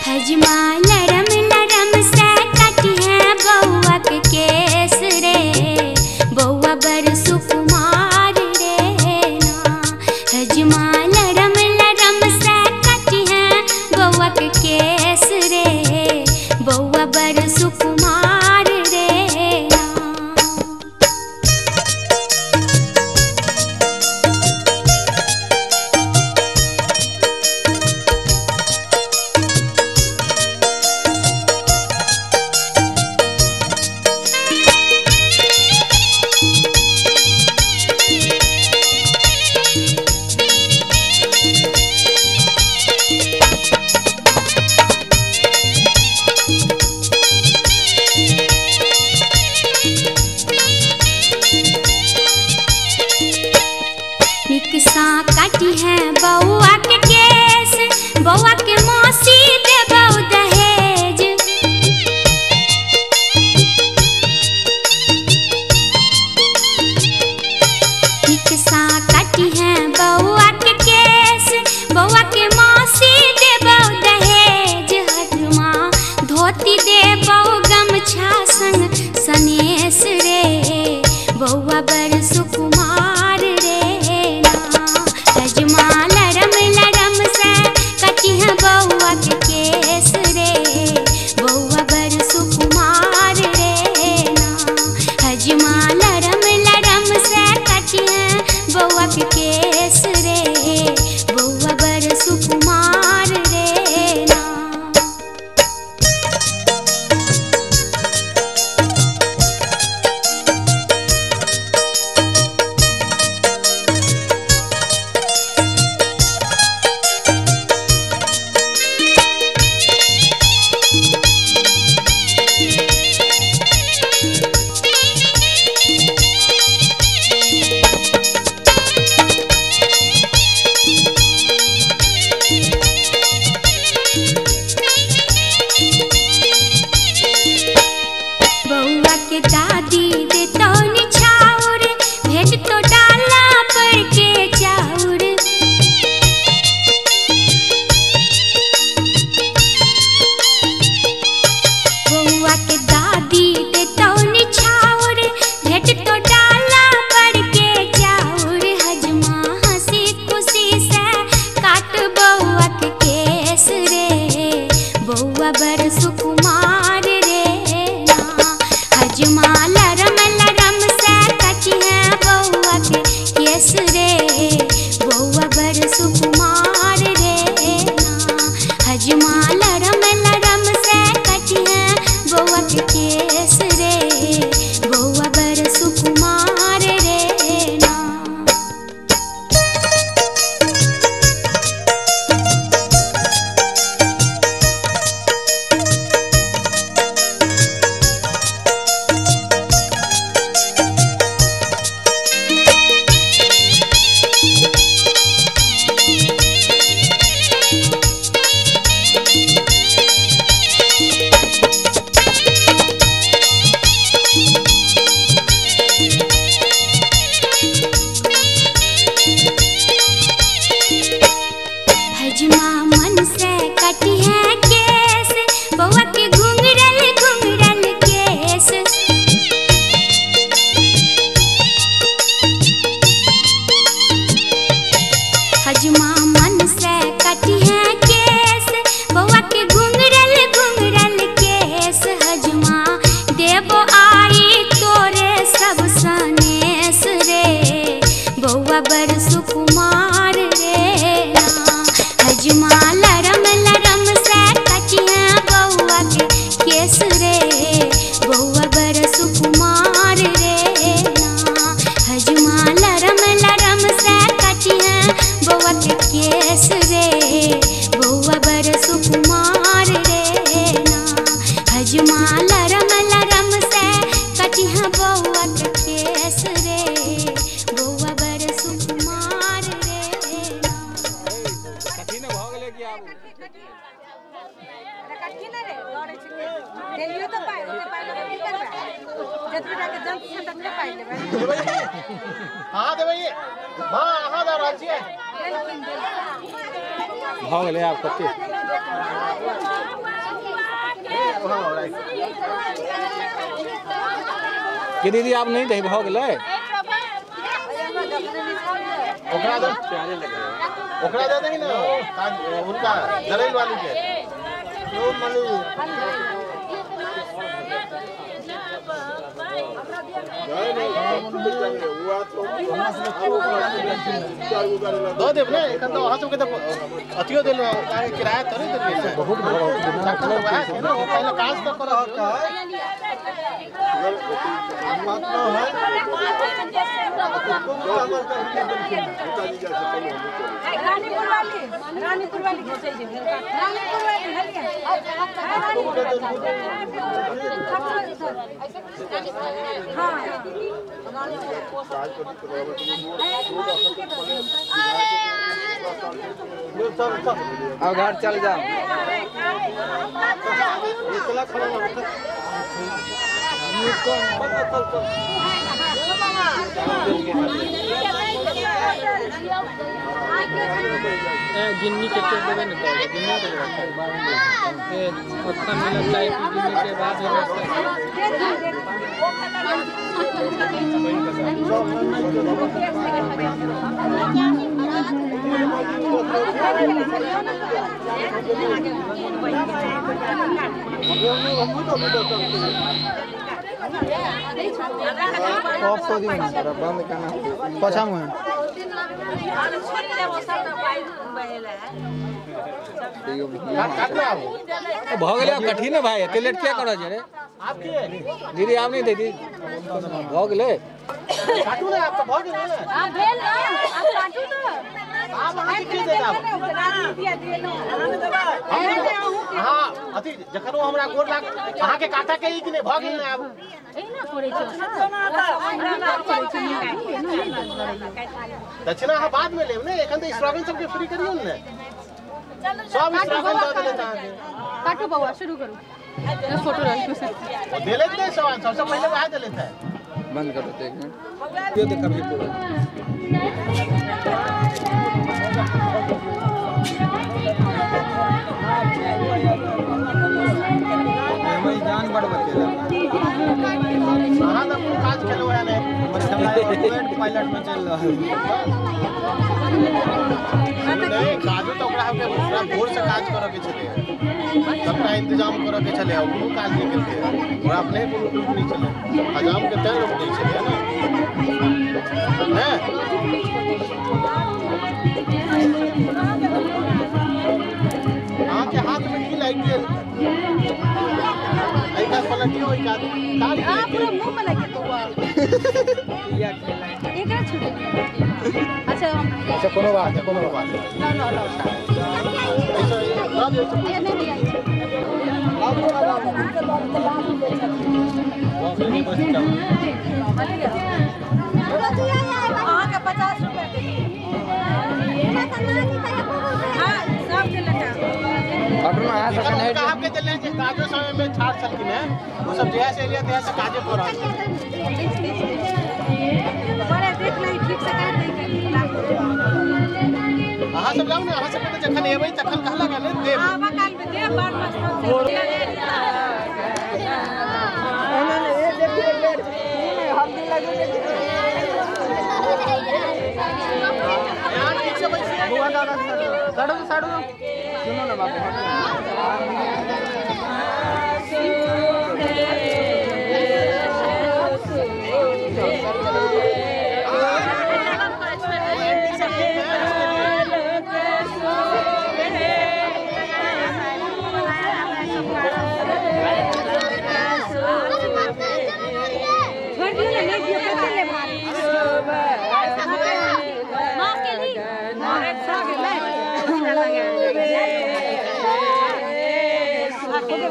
हजमा नरम नरम से कटी है बउआ के केस रे बउआ बर सुकुमार रे ना। हजमा नरम नरम से कटी है बउआ के केस रे बउआ बर सुकुमार रे ना। निकसा काटी है बउआ के केस बउआ के मौसी देबौ दहेज। निकसा काटी है बउआ के केस बउआ के मौसी देबौ दहेज। हजमा धोती देबौ गमछा संग सनेस रे बउआ बर सुकुमार रे ना। हजमा लरम लरम से कटी है बउआ के केस रे बउआ बर सुकुमार रे ना। हजमा लरम लरम से कटी है बउआ के केस रे बउआ बर सुकुमार रे ना। बौआ बड़ सुकुमार रे ना। हजमा लरम लरम से कटिया बौआ के केस रे बौआ बड़ सुकुमार रे ना। हजमा लरम लरम से कटिया बौआ के केस रे बौआ बड़ सुकुमार रे ना। हजमा लरम लरम से कटिया बौआ के केस रे बौआ बड़ सुकुमार रे ना। कठिन भऽ गेलै कि आब कठिन रे लड़ै छै देलियो तऽ पाइ ओते पाइ लऽ की करबै जतबे टाके जंत छै ततबे पाइ लेबै। हां देबै हां अहाँ दऽ रहल छियै भऽ गेलै आब कते के दीदी आब नहीं दही भऽ गेलै। ओकरा दे ओकरा दे दही ना उनका जरैल वाली के लो मनी दो देब ने एखन तऽ अहाँ सबके तऽ अथियो देलहुँ किराया थोड़े देलियै बहुत पहिले काज तऽ करऽ रानीपुर वाली रानीपुर वाली रानीपुर वाली अब घर चल जाओ। गिन्नी के देबै ने गिन्नी के उतना मिलत चाय पीने के बाद ऑफ कर दियो ना बंद करना पछा मुँह भऽ गेलै आब कठिन है भाई एते लेट किया करऽ छै रे दीदी आब नहीं दीदी भऽ गेलै काटू ने आब तऽ भऽ गेलै ने आब भेल ने आब काटू तऽ आब अहाँ के देत आब हां अथी जखन ओ हमरा गोर लाग अहाँ के काटा के ई कि नहि भऽ गेल ने आब एना करै छै दक्षिणा अहाँ बाद में लेब ने एखन तऽ स्ट्रॉबेरी सबके फ्री करियौ ने सब स्ट्रॉबेरी दऽ देले अहाँके। काटू बौआ शुरू करू फोटो रखू देले नहि सवाल सबसे पहिले वएह देले थे। बंद करो एक मिनट यो देखब पूरा जान बड़ बचेला अहाँ तऽ कोनो काज केलहुँ है नहि पायलट में चल रहल नहीं काजो तऽ ओकरा सबके पूरा भोर से काज करऽ के छलै सबटा इंतजाम करऽ के छलै कोनो काज नहि केलकै ओकरा अपने कोनो रूप नहि छलै हजाम के तैं लोक दै छलै ने ने अहाँके हाथ में की लागि गेल एहि काज पलटियो ओहि काज पूरा मुँह में लागि गेल एकरा छुटे अच्छा अच्छा कोनो बात नहीं कोनो बात नहीं लो लो लो अहाँके 50 रुपया आपके देले जे काजो समय में छाट छलखिन है वो सब जहिया से एलियै तहिया से काजे कऽ रहल छथिन। बड़े देख लै ठीक से काट दै अहाँ सब जाउ ने अहाँ सब तऽ जखन एबै तखन कहलक ने देब आबा काल में देब बार मस्त ए देखिए हल्दी लगे यार ठीक से बैसिए बुआ दादा साड़ू साड़ू सुनो ना बाबू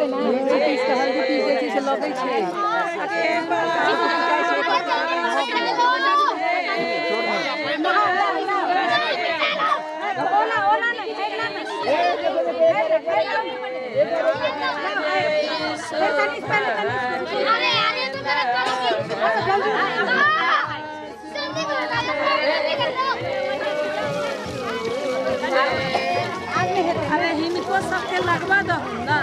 पीस के हल्दी पीस दै छै से लगै छै। अरे हिनको सबके लगवा दहु ना।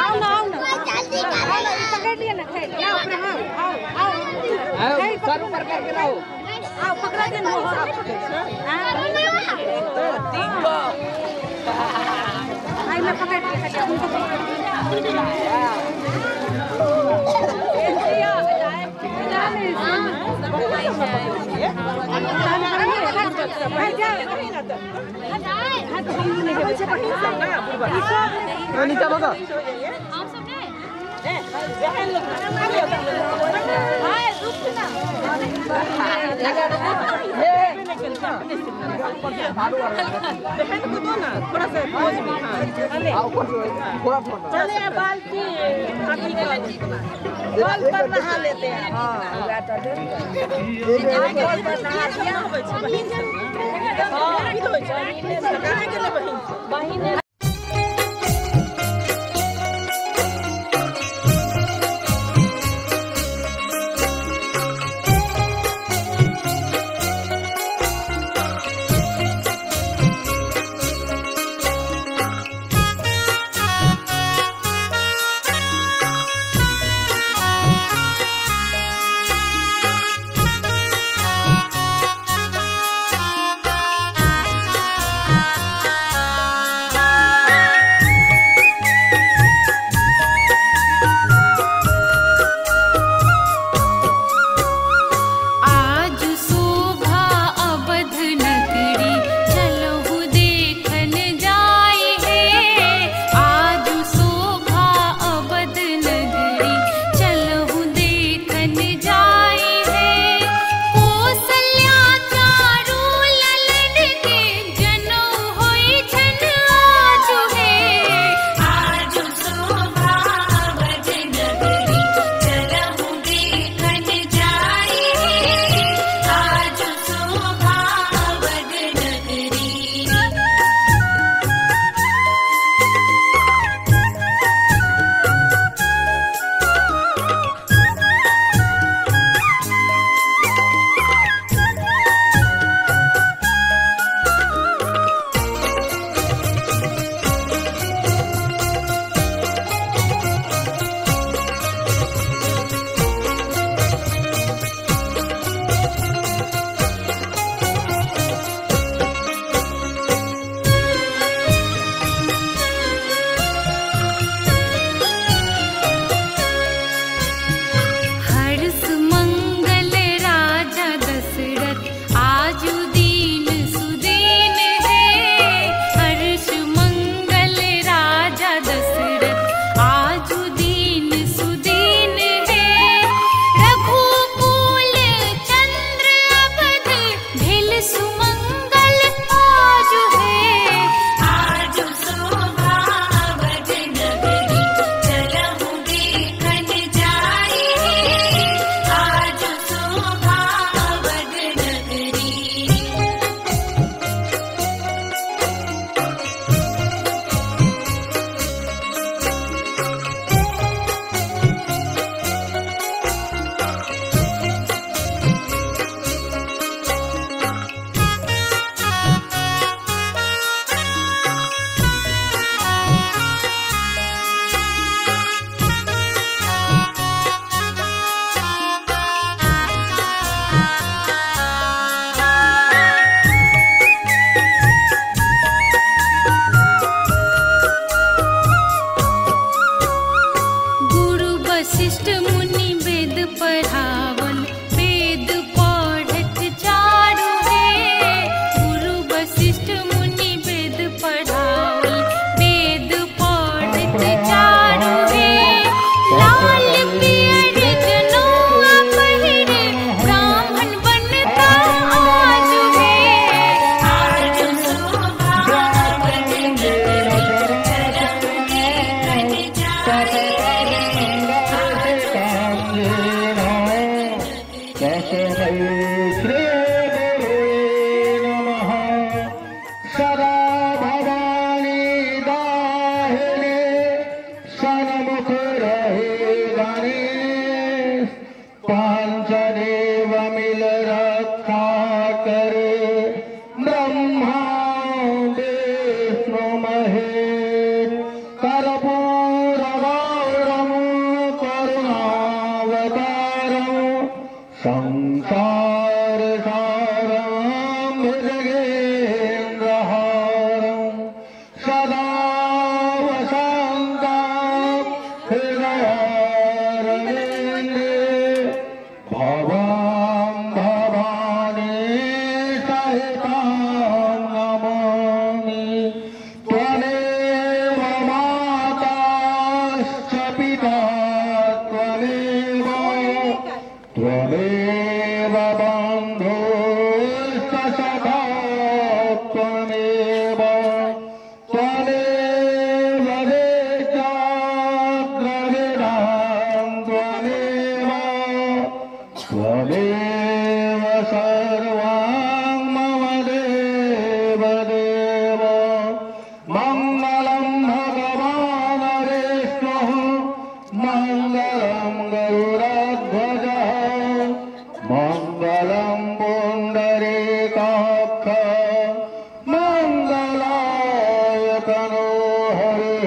आओ ना आओ ना पकड़ लिया ना खाई आओ आओ आओ सर ऊपर करके लाओ। आओ पकड़ा दे ना। तीन को आई मैं पकड़ लिया उनको पकड़ नीचा बगा बाल्टी कल पर नहा लेते हैं। बहिन Ah! सर्वं मम देव देव। मङ्गलं भगवान् विष्णुः मङ्गलं गरुडध्वजः मङ्गलं पुण्डरीकाक्ष मङ्गलाय तनो हरिः।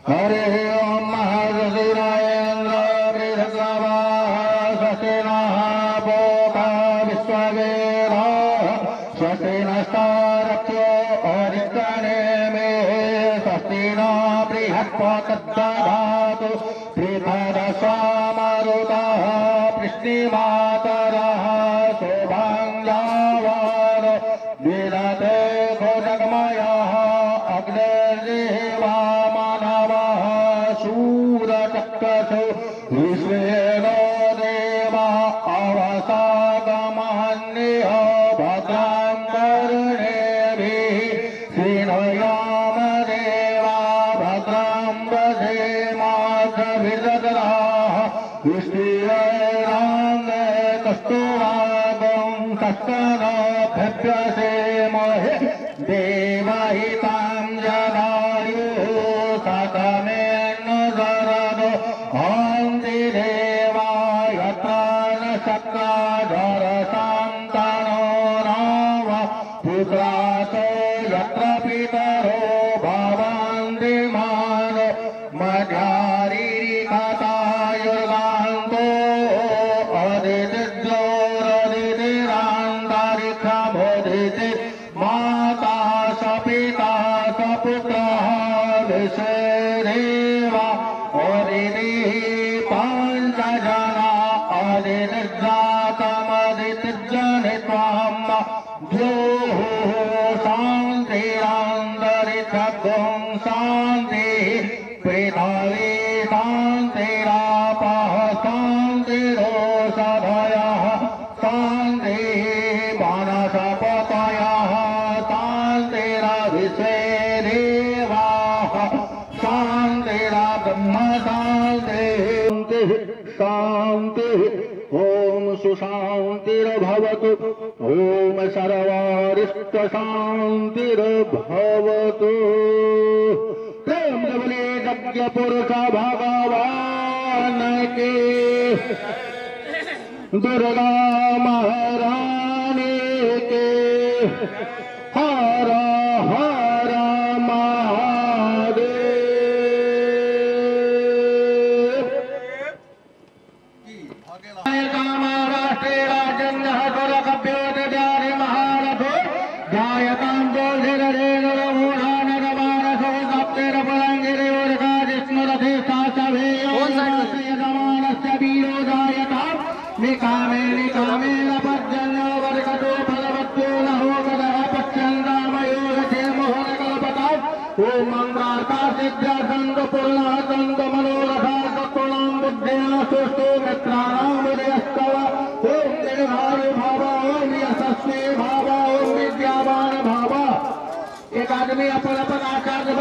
हरि ओम महर्षिरायेन्द्र बृहस्रवाः स्वस्ति नः पोषा विश्ववेदाः स्वस्ति नस्तार्क्ष्यो अरिष्टनेमिः स्वस्ति नो बृहस्पतिर्दधातु पृथदस्वामरुतः पृश्निमातरः शोभां यावान् विदते घोषगमयः अग्निर्जिह्वा मानवः शूरचक्षसो विश्वेनो देवा अवसागमहन्निह भद्रां कर्णेभिः शृणुयाम देवा भद्रां वधेमाक्षभिर्दधाः विष्णुराङ्गे कस्तुरागं कस्तनभ्यसेमहे देवहितां जदायुः सतमेन शरदो हन्ति देवा यत्र न शक्राधरसान्तनो नाम पुत्रासो यत्र पितरो भवन्ति मानो मध्यारिरिकतायुर्गान्तो अदितिद्योरदितिरान्तरिक्षमोदिति माता स पिता स पुत्रः विश्वे देवा अदितिः पञ्चजना अदितिर्जातमदितिर्जनित्वं द्योः शान्तिरान्तरिक्षगुं शान्तिः पृथिवी शान्तिरापः शान्तिरोषधयः शान्तिः वनस्पतयः शान्तिरविश्वे देवाः शान्तिरब्रह्म शान्तिः शान्तिः। ॐ सुशान्तिर्भवतु। ॐ सर्वारिष्ट शान्तिर्भवतु। प्रेम बोले यज्ञ पुरुष भगवान के, दुर्गा महारानी के, हर हर महादेव। एक आदमी अपन अपन आचार्य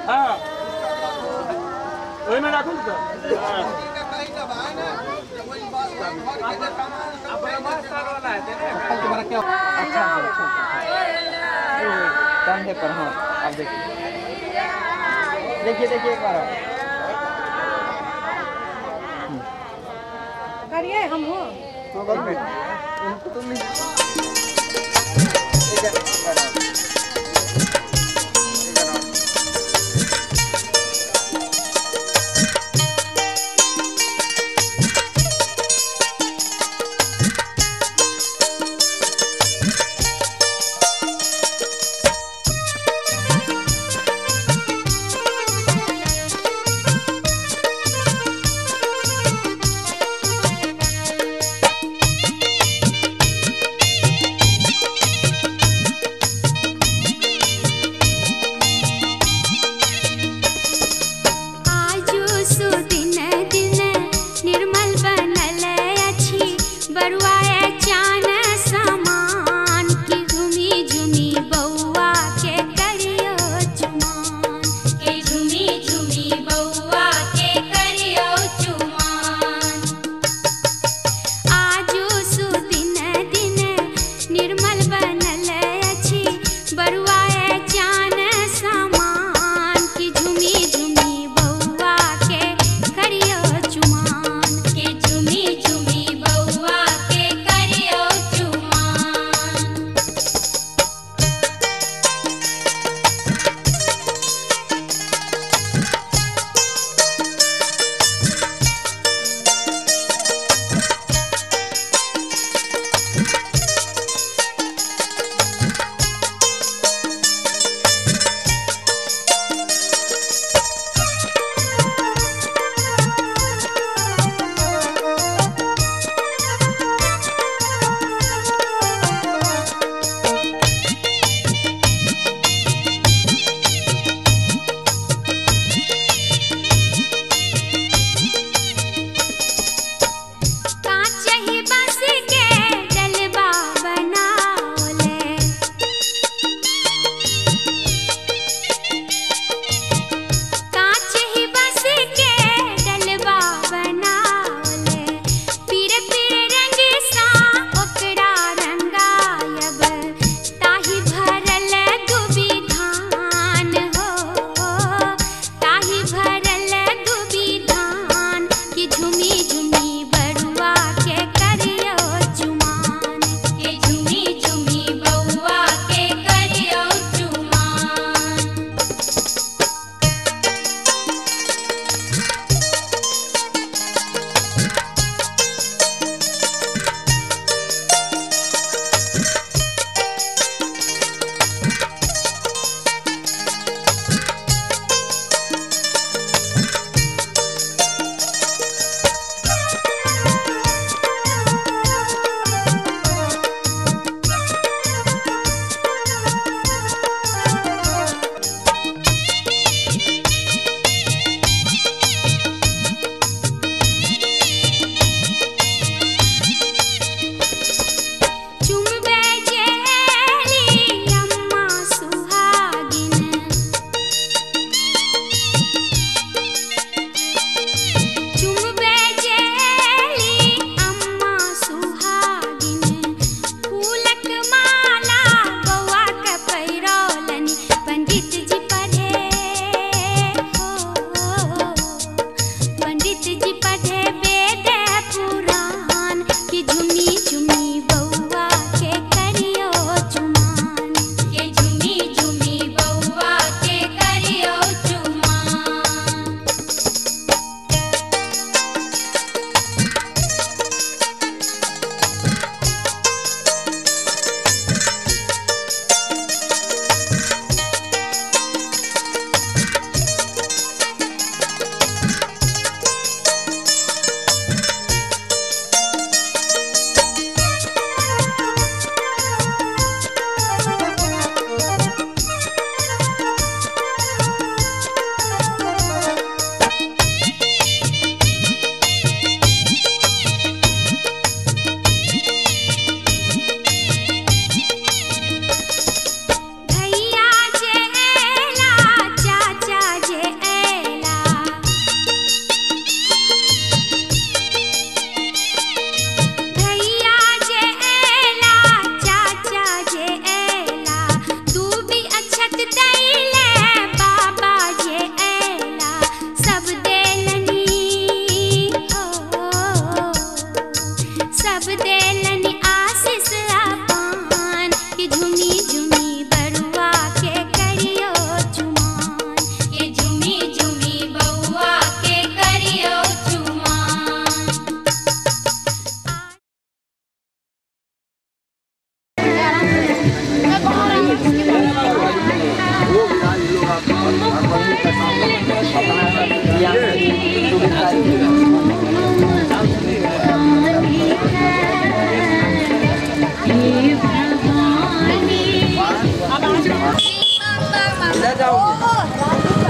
हाँ ओहिमे राखू ने कंधे पर। हाँ अब देखिए देखिए देखिए एक बार करिए हम हो तुम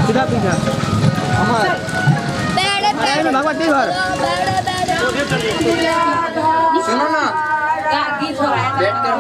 सीधा पीछा भगवती घर। सुनो ना, बैठ कर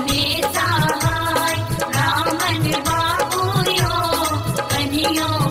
ने सहाय, ब्राह्मण बाबू यो कनियो।